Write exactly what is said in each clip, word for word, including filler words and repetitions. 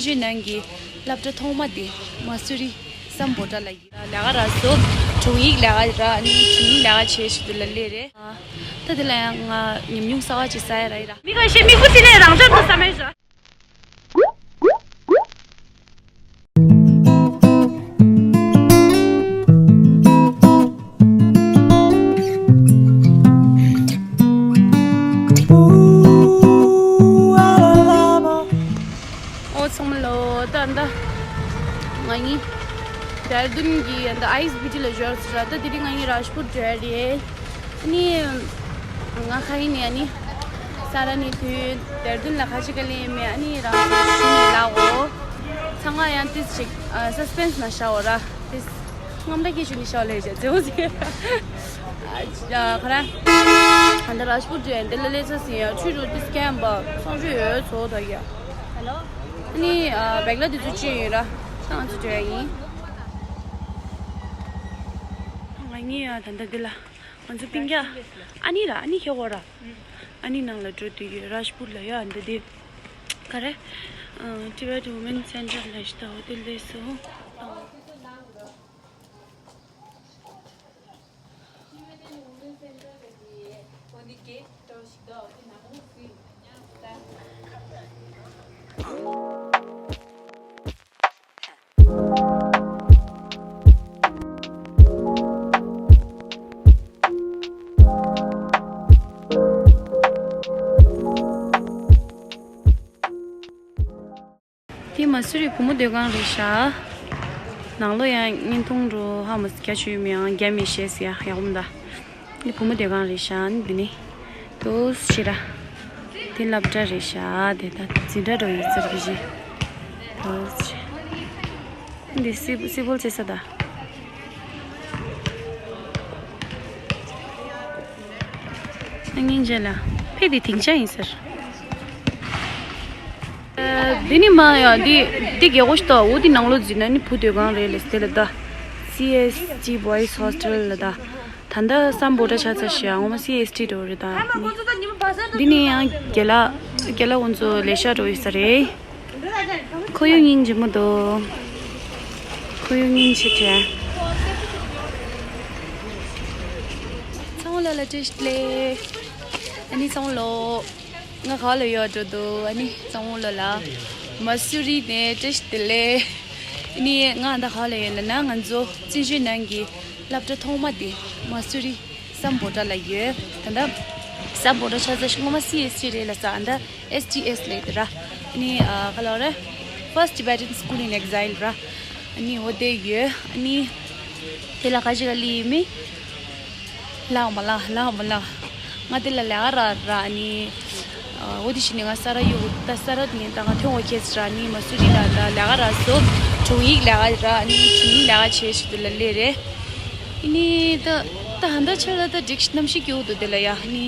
ཆུ་ནང་གི་སློབ་གྲྭ་ཐོག་མ་དེ་མ་སུ་རི་སམ་བྷོ་ཊ་ལ་ཡིན། ལས་ཀ་རག་སོང་། དྲུང་ཡིག་ལས་ཀ་རག་ནི་དྲུང་ཡིག་ལས་ཀ་བྱེད་བཞིན་དུ་ལ་སླེབས་རེད། ད་དེ་ལ་ཡང་ང་ཉམས་མྱོང་གསར་བ་ཅིག་བསགས་ཡ་རག་ཡིན་ར། མི་ཁ་ཤས་མིག་ཁུ་ཅི་ནས་རང་འཇགས་འདུག་བསམ་མེད་ར། ཨོ་ཚང་མ་ལོ། ད་ད་ང་གཉིས་ཌེ་ར་ལྡུན་གྱི་ད་ཨའི་ཨེས་བི་ཊི་ལ་འབྱོར་ཚར་ར། ད་དེ་རིང་ང་གཉིས་རཱཇ་པུར་འགྲོ་ཡ་རེད། ཨ་ནི་ང་ཁ་ཡིན་ནི་ཨ་ནི་ས་ར་ནི་དུས་ཌེ་ར་ལྡུན་ལ་ཁ་ཅིག་ག་ལེ་མེད། ཨ་ནི་རང་ཞུ་ནི་ལ་འོ་ཚང་མ་ཡང་ཏིས་ཅིག་སེ་སི་པེན་སི་ན་ཤ་འོ་ར། ཏིས་རྔམ་དྲག་གི་ཞུ་ནི་ཤ་ལེ་བྱ་ཙེའུ་ཟེ། ཁ་ར་ཨ་ད་རཱཇ་པུར་འགྲོ་ཡ་འདི་ལ་ལེ་ཚ་ཟིན་ཡ་ཆུ་རུ་ཏིས་ཀེམ་པ་སོང་ཆུ་ཡོད་ཚོ་ད་ཡ། ཨ་ནི་བེག་ལ་དེ་ཚོ་ཅི་ཡོད་ར། ད་ང་ཚོ་འགྲོ་ཡ་ཡིན། ང་གཉིས་ཡ་ད་ལྟ་འདི་ལ་ང་ཚོ་སྤུན་ཀྱག་ཨ་ནི་ར་ཨ་ནི་ཁྱེད་འོ་ར། ཨ་ནི་ནང་ལ་འགྲོ་དུས་ཡོད་རཱཇ་པུར་ལ་ཡ་འདི་དེ་ག་རེ། Tibet Women Center ལ་ཤི་ད་འོ་དེ་ལས་སོ། དེ་མ་སུ་རི་བུ་མོ་སྡོད་ཁང་རེད་ཤག་ནང་ལོགས་ཡང་བརྙན་ཐུང་འགྲོ་ཧ་མ་སི་རྒྱ་ཆུ་མི་ཡང་རྒྱ་མི་ཤེས་སི་ཡ་ཡག་པོ་མ་ད། འདི་བུ་མོ་སྡོད་ཁང་རེད་ཤག་འདི་ནི་དུ་ཤི་ར། དེ་སློབ་གྲྭ་རེད་ཤག་དེ་ད་འཛིན་གྲྭ་འགྲོ་ཡི་ཟེར་གི་ཞིག་དུ་ཤི། འདི་སི་སི་བོལ་ཆེ་ས་ད། སྙིང་རྗེ་ལ། ཕེ་འདི་དིང་ཆ་ཡིན་ཟེར། འདི་ནི་མ་ཡ་འདི་འདི་རྒྱལ་སྒོ་ཞིག་ཏོ། འོ་འདི་ནང་ལོ་འཛིན་ན་ནི་བུ་སྡོད་ཁང་རེད་ལས་དེ་ལ་ད། སི་ཨེས་ཊི་Boys Hostel ལ་ད། ད་ལྟ་སམ་བྷོ་ཊ་ཆགས་ཚར་ཤག་ངོ་མ་སི་ཨེས་ཊི་འགྲོ་རེད་ད། འདི་ནི་ཡང་རྒན་ལགས་རྒན་ལགས་ཁོང་ཚོ་ལས་ཤག་འགྲོ་ཡོད་ས་རེད། ཁོ་ཡང་སྙིང་རྗེ་མོ་འདུག་ཁོ་ཡང་སྙིང་རྗེ་དྲན། ཚང་མ་ལ་ལ་བཀྲ་ཤིས་བདེ་ལེགས། ཨ་ནི་ཚང་མ་ལོ། ང་ག་ལ་ཡོད་འགྲོ་འདུག་ཨ་ནི་གཙང་བོ་ལོ་ལ། མ་སུ་རི་ནས་བཀྲ་ཤིས་བདེ་ལེགས། ཨ་ནི་ང་ད་ག་ལ་ཡོད་ལ་ན་ང་ཚོ་བཙན་བྱོལ་ནང་གི་སློབ་གྲྭ་ཐོག་མ་དེ་མ་སུ་རི་སམ་བྷོ་ཊ་ལ་ཡོད། ད་ལྟ་སམ་བྷོ་ཊ་ཆ་ཚ་ཞིག་སྔོན་མ་སི་ཨེས་ཊི་རེད་ལ་ས་ཨ་ད་ཨེས་ཊི་ཨེས་ལས་དེ་ར། ཨ་ནི་ག་ལ་རེད། First Tibetan School in Exile ར། ཨ་ནི་འོ་དེ་ཡོད། ཨ་ནི་དེ་ལ་ག་ཞིག་ག་ལི་མི། ལགས་མ་ལགས་ལགས་མ་ལགས། ང་དེ་ལ་ལས་ཀ་རག་ར་ནི། འོ་དེ་བཞིན་ནི་ང་ས་ར་ཡོད་ད་ས་ར་ནི་ད་ང་ཐོན་འོ་ཁྱེད་ར་ནི་མ་སུ་རི་ལ་ད་ལས་ཀ་རག་སོ། དྲུང་ཡིག་ལས་ཀ་ར་ནི་དྲུང་ཡིག་ལས་ཀ་བྱེད་ཞིག་ཏུ་ལ་ལས་རེད། ཨ་ནི་ད་ད་ཧན་ད་ཆ་ལ་ད་སྒྲིག་གནམ་གཤིས་སྐྱོ་འདུག་དེ་ལ་ཡ་ནི།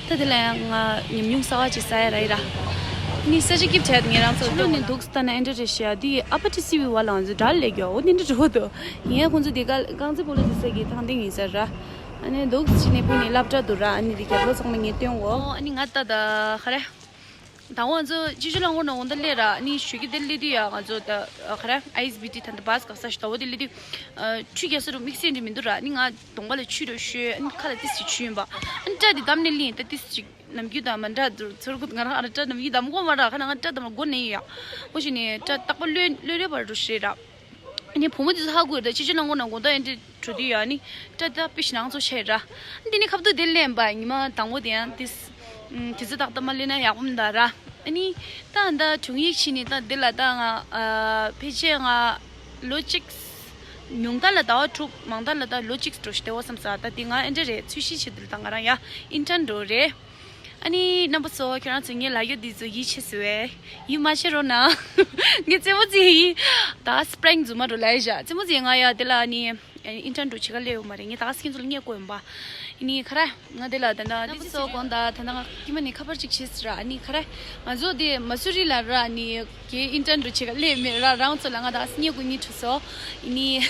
ད་དེ་ལ་ཡང་ང་ཉམས་མྱོང་གསར་བ་ཅིག་བསགས་ཡ་རག་ཡིན་ར། ནི་ས་ཆ་སྐྱིད་བྱས་ངེད་རང་ཚོ་ལོ་ནས་འདུག་ལྟ་ན་ཨེ་འདྲ་རེད་ཤག་དེ་ཨ་པ་ཏི་སི་བི་བ་ལའང་ཚོ་དགྲ་ལས་རྒྱུ་འོ་དེ་འདྲ་འགྲོ་འདུག་ཡིན་ཡང་ཁོང་ཚོ་དེ་ག་རྐང་རྩེད་སྤོ་ལོ་དེ་ས་གི་ཐང་སྟེང་ཡིན་ས་ར། ཨ་ནི་འདུག་ཕྱི་ནས་ཕུ་ནས་སློབ་གྲྭ་འདུག་ར། ཨ་ནི་དེ་རྒྱབ་ལོགས་ཚང་མ་ངས་སྟོན་འོ། ཨ་ནི་ང་ད་ད་ག་རེ། ད་ང་ཚོ་སྤྱི་སྤྱོད་རླངས་འཁོར་ནང་འོང་ད་སླེབས་ར། ཨ་ནི་ཞོགས་ཀས་དེ་སླེབས་དུས་ཡ་ང་ཚོ་ད་ག་རེ་ཨའི་ཨེས་བི་ཊི་ད་ད་བཱས་ག་ས་ཞིག་ད་འོ་དེ་སླེབས་དུས་ཆུ་རྒྱག་ས་རུ་དམིགས་བསལ་འདྲ་མི་འདུག་ར། ཨ་ནི་ང་གདོང་པ་ལ་ཆུ་རུ་ཤོད། ཨ་ནི་ཁ་ལ་ཏིས་ཅིག་ཆུ་ཡིན་པ། ཨ་ནི་སྐྲ་དེ་བསྡམས་ནས་ལིན་ད་ཏིས་ཅིག་ནམ་རྒྱུན་དང་མ་འདྲ་འདུག་ཚུར་ཁུ་ང་རང་ཨ་ར་སྐྲ་ནམ་རྒྱུན་བསྡམ་གོ་མ་ར། ཁ་ན་ང་སྐྲ་དམ་ལ་མགོ་ནས་ཡོད་ཡ། འོ་ཞིག་ནས་སྐྲ་རྟག་པར་ལོས་ལོས་རེ་བར་འགྲོ་ཤེས་ར། ཨ་ནི་བུ་མོ་དེ་ཚོ་ཧ་གོ་ཡོད་ད། སྤྱི་སྤྱོད་རླངས་འཁོར་ནང་དགོང་དག་ཨེ་འདྲ་འགྲོ་དུས་ཡ་ཨ་ནི་སྐྲ་ད་པི་ཤི་ནང་ཚོ་ཆེ་ར། ཨ་ནི་དེ་ནི་ཁ་བཏུ་དེ་ལེན་པ་ཉི་མ་དང་པོ་དེ་ཡང་དེ་དེ་ཚོ་ཏག་ཏག་མ་ལེན་ན་ཡག་པོ་མི་འདུག་ར། ཨ་ནི་ད་ད་དྲུང་ཡིག་ཕྱིན་ནས་ད་དེ་ལ་ད་ང་ཕལ་ཆེར་ང་ལོ་གཅིག་ཉུང་མཐའ་ལ་ཟླ་བ་དྲུག་མང་མཐའ་ལ་ད་ལོ་གཅིག་འགྲོ་ཤི་དེ་འོ་བསམ་ས། ད་དེ་ང་ཨེ་འདྲ་རེད། ཚུལ་ཤིང་བྱེད་དུ་ད་ང་རང་ཡ་ཨིན་ཊརན་འགྲོ་རེད། ཨ་ནི་རྣམ་པ་ཚོ་ཁྱོད་རང་ཚོ་ངའི་ལ་ཡོད་འདི་ཚོ་ཡིད་ཆེས་སུ་བས། ཡིད་མ་ཆེས་རོགས་གནང་། ངའི་རྩེད་མོ་རྩེ་ཡི། ད་སི་པི་རིང་རྫུན་མ་འགྲོ་ལ་ཡི་བཞག་རྩེད་མོ་རྩེ་ང་ཡ་དེ་ལ་ཨ་ནི་ཨིན་ཊརན་འགྲོ་བྱེད་ག་སླེབས་ཡོད་མ་རེད། ངས་ད་སི་ཁྱེད་ཚོ་ལ་ངས་གོ་ཡོང་པ། ཨ་ནི་ཁ་ར་ང་དེ་ལ་ད་ན་རྣམ་པ་ཚོ་དགོངས་དག་ད་ན་ང་སྐྱེས་མ་ནས་ཁ་པར་ཅིག་བྱེད་སི་ར། ཨ་ནི་ཁ་ར་ང་ཚོ་དེ་མ་སུ་རི་ལ་ར། ཨ་ནི་ཁྱེད་ཨིན་ཊརན་འགྲོ་བྱེད་ག་སླེབས་མེད་ར། རང་ཚོ་ལ་ང་ད་སི་ངས་གོ་ངས་ཁྲུ་སོ། ཨ་ནི་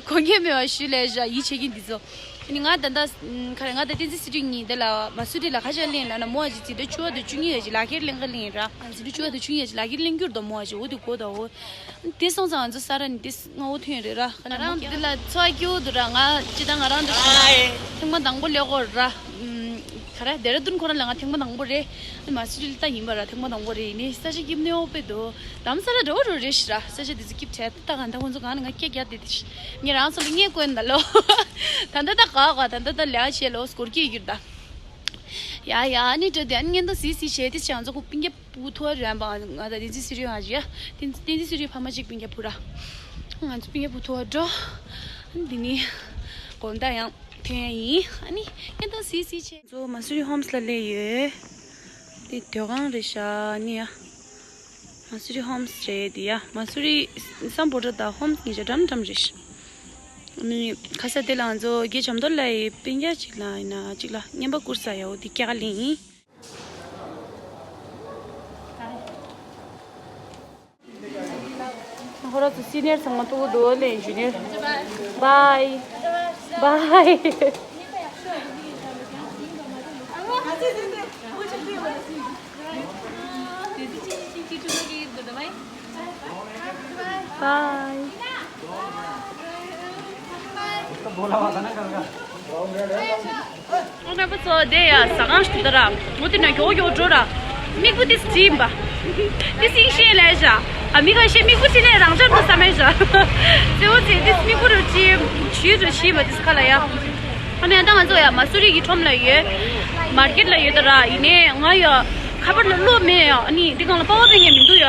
གོ་ངས་མེད་བ་ཞུ་ལ་ཡི་བཞག་ཡིད་ཆེས་ཀྱིན་འདི་ཚོ། ནི་ང་ད་ལྟ་ཁ་རེ་ང་ད་བསྟན་འཛིན་སི་ཏྲིག་གཉིས་དེ་ལ་མ་སུ་རི་ལ་ཁ་ཤས་ལེན་ལ་ན་མོ་ཨ་ཅི་ཙི་དེ་ཆུ་བ་དེ་བཅུ་གཉིས་ཡ་ཅི་ལག་ཁྱེར་ལེན་ག་ལེན་ར། ཙི་དེ་ཆུ་བ་དེ་བཅུ་གཉིས་ཡ་ཅི་ལག་ཁྱེར་ལེན་རྒྱུར་དོ་མོ་ཨ་ཅི་འོ་དེ་གོ་ད་འོ། དེ་སོང་ཙང་ང་ཚོ་ས་ར་ནི་དེ་སྔ་བོ་ཐོན་རེད་ར། ང་རང་འདི་ལ་འཚོ་བ་སྐྱིད་པོ་འདུག་ར། ང་ཅི་ད་ང་རང་འདི་སོང་ན་ཐེངས་མ་དང་པོ་ལས་གོ་ར། ཁ་ར་ཌེ་ར་ཌུན་ཁོ་ར་ལ་ང་ཐེངས་མ་དང་པོ་རེད། མ་སུ་རི་ལ་ད་ཡིན་པ་ར་ཐེངས་མ་དང་པོ་རེད། ཡིན་ནི་ས་ཆ་སྐྱིད་པོ་ནི་ཨོ་པེ་འདུག་དམ་ས་ལ་འགྲོ་རུ་རེད་ཤི་ར། ས་ཆ་དེ་ཚོ་སྐྱིད་བྲལ་ད་ག་ད་ཁོང་ཚོ་གང་ནས་ང་སྐད་རྒྱག་དེ་དེ་ཤི་ངས་རང་ཚོ་ལ་བརྙས་བཀོད་ད་ལོ། ད་ད་ད་ག་ག་ད་ད་ད་ལས་བྱེད་ལོ་སྐོར་སྐྱིད་ཡོད་ད། ཡ་ཡ་ཨ་ནི་འགྲོ་དེ་ཨ་ནི་ངན་དང་སི་སི་བྱས་དེ་བྱས་ང་ཚོ་ཁོ་པིན་རྒྱབ། བུ་ཐུ་བ་རན་པ་ང་དང་བསྟན་འཛིན་སི་རི་ཡང་ཞིག་ཡ། བསྟན་བསྟན་འཛིན་སི་རི་ཕ་མ་གཅིག་སྤུན་ཀྱག་བུ་ར། ང་ཚོ་སྤུན་ཀྱག་བུ་ཐུ་བ་འགྲོ། འདི་ནི་དགོང་དག་ཡང་ཐོན་ཡ་ཡིན། ཨ་ནི་ཡ་དང་སི་སི་ཆེ། ཚོ་མ་སུ་རི་ཧོམ་སི་ལ་སླེབས་ཡོད། འདི་སྡོད་ཁང་རེད་ཤག་ནི་ཡ། མ་སུ་རི་ཧོམ་སི་རེད་འདི་ཡ། མ་སུ་རི་སམ་བྷོ་ཊ་དང་ཧོམ་སི་ཉིས་ཆ་འགྲམ་འགྲམ་རེད་ཤག་ནི་ཁ་ས་དེ་ལ་ང་ཚོ་དགེ་བྱམས་མདོ་ལ་ཡི་སྤུན་ཀྱག་ཅིག་ལ་ཡིན་ན་ཅིག་ལ་རྔན་པ་བསྐུར་ས་ཡ་འོ་འདི་སྐྱག་ལིང་ཡིན། ཁོ་རང་ཚོ་སི་ནིར་ཚང་མ་ཐུག་འདུག་ལེ་ཇུ་ནིར། བའི། བའི། བའི། ཨོ་ནེ་པ་ཚོ་དེ་ཡ་ཟ་ཁང་ཞིག་འདུག་ད་ར། འོ་དེ་ན་མགྱོགས་མགྱོགས་འགྲོ་ར། མིག་བུ་དེ་བྲིས་ཡིན་པ། དེ་སིང་ཤེས་ལས་བྱ། ཨ་མི་ཁ་ཤས་མིག་བུ་བྲིས་ནས་རང་འཇགས་འདུག་བསམ་མེད་བྱ། ཙེ་བོ་ཙེ་དེ་མིག་བུ་རུ་བྲིས་ཆུས་རུ་བྲིས་པ་དེ་ཁ་ལ་ཡ། ཨ་ནེ་ད་ང་ཚོ་ཡ་མ་སུ་རི་གི་ཁྲོམ་ལ་ཡོད། མར་ཀེད་ལ་ཡོད་ད་ར། ཡིན་ནའི་ང་ཡ་ཁ་པར་ལ་བློ་མེད་ཡ། ཨ་ནི་འདི་གང་ལ་པ་བ་པེ་ངས་མི་འདུག་ཡ།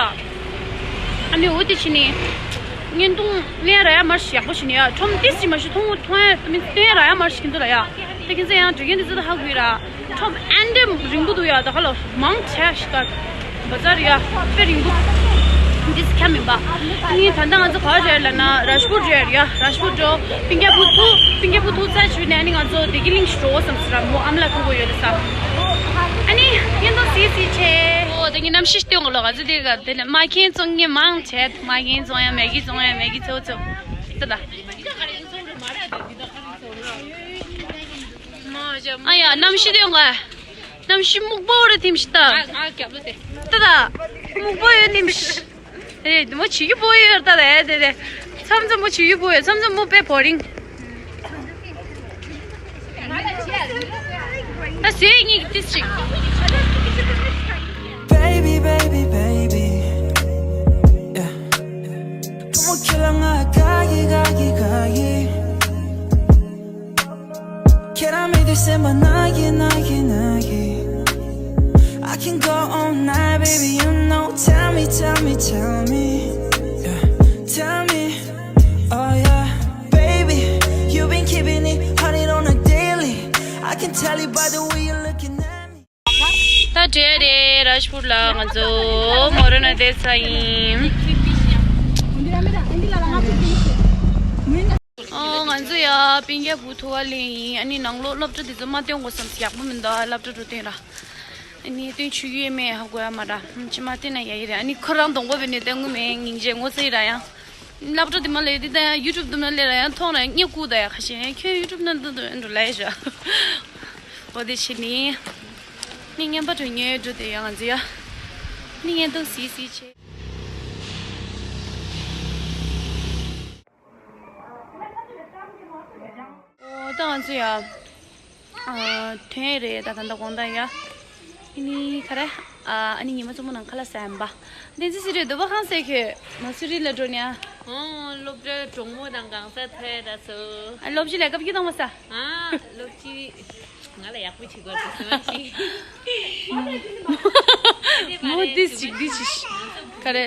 ཨ་ནི་འོ་དེ་ཕྱིན་ནི། བརྙན་ཐུང་ལེན་ར་ཡ་མར་ཞིག་ཡག་པོ་ཞིག་ནི་ཡ། ཁྲོམ་ཏིས་ཅི་མ་ཞིག་མཐོང་མཐོང་ཡ་མི་སྟོན་ར་ཡ་མར་ཞིག་གིན་འདུག་ལ་ཡ། ད་ཁྱེད་ཚོ་ཡང་འགྲོ་མཁན་དེ་ཚོ་ད་ཧ་གོ་ཡི་ར། ཁྲོམ་ཨན་འདྲེ་རིང་པོ་འདུག་ཡ། ད་ག་ལ་མང་ཆེ་ཞིག་ད་བ་ཛར་ཡ་དཔེ་རིང་པོ་འདི་སི་ཁྱམ་མིན་པ། ཨ་ནི་ད་ལྟ་ང་ཚོ་ག་རེ་ལ་ན་རཱཇ་པུར་རེད་ཡ། རཱཇ་པུར་འགྲོ་པིན་རྒྱ་བུ་ཐུག་པིན་རྒྱ་བུ་ཐུག་ཚ་ཞུས་ནས་ཨ་ནི་ང་ཚོ་བདེ་སྐྱིད་གླིང་ཞིག་འགྲོ་བསམ་སི་ར་མོ་ཨམ་ལ་ཐུག་གོ་ཡོད་ལ་ས། ཨ་ནི་ཡིན་དོ་སི་སི་ཆེ། ཨོ་ད་ངས་གནམ་གཤིས་སྟོན་གོ་ལོ། ང་ཚོ་དེ་ག་དེ་ནས་མ་ཁེན་བཙོང་ངས་མང་བྱས། མ་ཁེན་བཙོང་ཡ་མེ་གི་བཙོང་ཡ་མེ་གི་ཚོ་ཚོ་ད་ད། ཨ་ཡ་གནམ་གཤིས་སྟོན་ག་གནམ་གཤིས་སྨུག་པོ་རེ་ཐིམ་ཤི་ད། ད་ད་སྨུག་པོ་ཡོད་ཐིམ་ཤི། ཨེ་མོ་བྱེད་རྒྱུ་པོ་ཡོད་ད་ད། ཨེ་དེ་དེ་མཚམས་མཚམས་མོ་བྱེད་རྒྱུ་པོ་ཡོད། མཚམས་མཚམས་མོ་དཔེ་བོ་རིང་། ད་བཟོས་གཉིས་ཀྱི་ཏིས་ཅིག Baby, baby, baby. Yeah. Como que la nga kagi, kagi, kagi. Can I make this in my nagi, nagi, nagi? I can go all night, baby, you know. Tell me, tell me, tell me. Yeah, tell me. Oh yeah, baby, you've been keeping it hundred on a daily. I can tell it by the way you're looking at me. ད་འདྲེ་རེད། རཱཇ་པུར་ལ་ང་ཚོ་མོ་ར་ན་བསྡད་ས་ཡིན། ཨོ་ང་ཚོ་ཡ་པིན་རྒྱ་བུ་ཐུག་ག་ལེན་ཡིན། ཨ་ནི་ནང་ལོགས་སློབ་གྲྭ་དེ་ཚོ་མ་སྟོན་དགོས་བསམ་སི་ཡག་པོ་མི་འདུག་སློབ་གྲྭ་འགྲོ་སྟོན་ར། ཨ་ནི་སྟོན་ཆོག་གི་ཡོད་མེད་ཧ་གོ་ཡ་མ་ར། ཅི་མ་སྟོན་ན་ཡ་ཡི་རེད། ཨ་ནི་ཁོ་རང་གདོང་པ་བས་ནས་སྟོན་གི་མེད། སྙིང་རྗེ་ངོ་ཚ་ཡི་ར་ཡང་། སློབ་གྲྭ་དེ་མ་ལས་དེ་ད་ཡང་ཡུ་ཊུབ་དུ་མ་ལས་ར་ཡང་མཐོང་ར་ཡང་སྙད་ཁུག་ད་ཡ། ཁ་ཤས་ཁྱོད་ཡུ་ཊུབ་ན་འདུག་འདུག་འགྲོ་ལ་ཡ་ཞོ། འོ་དེ་ཕྱིན་ནི། ནི་ངན་པ་འགྲོ་ཉེ་འགྲོ་དེ་ཡང་ང་ཚོ་ཡ། ནི་ངན་དུ་སི་སི་ཆེ། འོ་ད་ང་ཚོ་ཡ། ཨ་ཐོན་རེད་ད་ད་ད་དགོང་དག་ཡ། ཨ་ནི་ག་རེ། ཨ་ཨ་ནི་ཉི་མ་གཙོ་མོ་ནང་ཁ་ལག་ཟ་ཡིན་པ། བསྟན་འཛིན་སི་རི་འདོད་པ་ཁང་ཟེར་ཁྱོད་མ་སུ་རི་ལ་འགྲོ་ནས་ཨ། ཨོ་སློབ་གྲྭའི་གྲོགས་མོ་དང་གང་ཟག་ཐོས་ད་སོ། ཨ་སློབ་སྤྱི་ལས་ཀ་བརྒྱུད་བཏང་བ་ས། ཨ་སློབ་སྤྱི། ང་ལ་ཡག་པོ་བྱེད་དགོས་འདུག་སེམས་ཤིག་མོ་དེ་ཞིག་དེ་ཞིག་ག་རེ།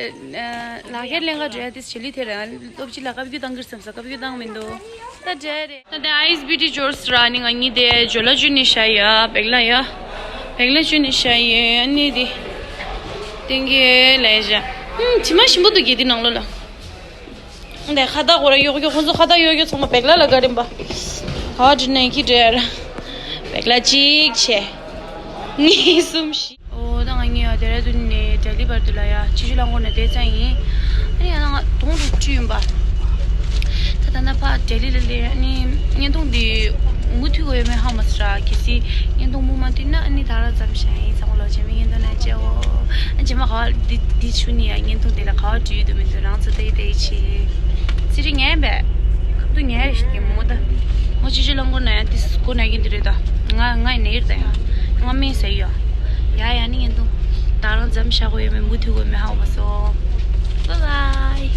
ལག་ཁྱེར་ལེན་ག་འགྲོ་ཡ་དེ་བྱེད་ལུས་དེ་རེད། སློབ་སྤྱི་ལ་བཀའ་བརྒྱུད་བཏང་གིར་བསམ་ས་བཀའ་བརྒྱུད་བཏང་མི་འདུག་ད་འདྲ་རེད། ད་ལྟ་ཨའི་སི་བི་ཊི་འབྱོར་སི་ར་ནི་ང་གཉིས་དེ་ཇོ་ལ་ཅུ་ནི་ཤ་ཡ་བེག་ལ་ཡ། བེག་ལ་ཅུ་ནི་ཤ་ཡ་ནི་དེ། ཏེང་གི་ལས་བྱ། ཧུམ་དྲི་མ་ཞིམ་པོ་འདུག་གི་དེ་ནང་ལོགས་ལ། འདི་ཁ་བཏགས་གོ་ར་གཡོག་གཡོག་ཁོང་ཚོ་ཁ་བཏགས་གཡོག་གཡོག་ཚང་མ་བེག་ལ་ལ་ག་རིམ་པ། ཧ་འདྲི་ནས་ཁྱི་འདྲེ་ར། བེག་ལ་གཅིག་བྱས། གཉིས་གསུམ་བཞི། ཨོ་ད་ང་གཉིས་ཡ་ཌེ་ར་ཌུན་ནས་ལྡི་ལི་བར་དུ་ལ་ཡ་ཆུ་ཤུར་རླངས་འཁོར་ནས་བསྡད་ཚར་ཡིན། ཨ་ནི་ཡང་ན་ང་དོང་རུ་བཀྲུས་ཡིན་པ། ད་ད་ན་ཕ་ལྡི་ལི་ལ་ལས་ཨ་ནི་བརྙན་ཐུང་འདི་ མུ་མཐུད་དགོས་ཡོད་མེད་ཧ་མ་སི་ར། གལ་སྲིད་བརྙན་ཐུང་མུ་མ་མཐུད་ན་ཨ་ནི་ད་རང་ཙམ་བྱ་ཡིན་ཚང་མ་ལོ་རྗེས་མའི་བརྙན་ཐུང་ན་མཇལ་འོ། ཨ་རྗེས་མ་ག་བ་འདི་འདི་ཆུ་ནི་ཡ་བརྙན་ཐུང་དེ་ལ་ག་བ་བྲིས་ཡོད་དུ་མི་འདུག་རང་ཚོ་དེ་དེ་ཆེ། ཙི་རི་ངན་པས། ཁབ་ཏུ་ངན་རེ་ཞིག་གི་མོ་ད། མོ་ཅི་ཅི་ལང་གོ་ན་ཡ་དེ་སུ་གོ་ན་གི་འདི་རེད་ད། ང་ང་ཡི་ནེ་ཡིར་ད་ཡ། ང་མིན་ཟེར་ཡོ། ཡ་ཡ་ནི་བརྙན་ཐུང་། ད་རང་ཙམ་བྱ་དགོས་ཡོད་མེད་མུ་མཐུད་དགོས་མེད་ཧ་མ་སོ། Bye bye.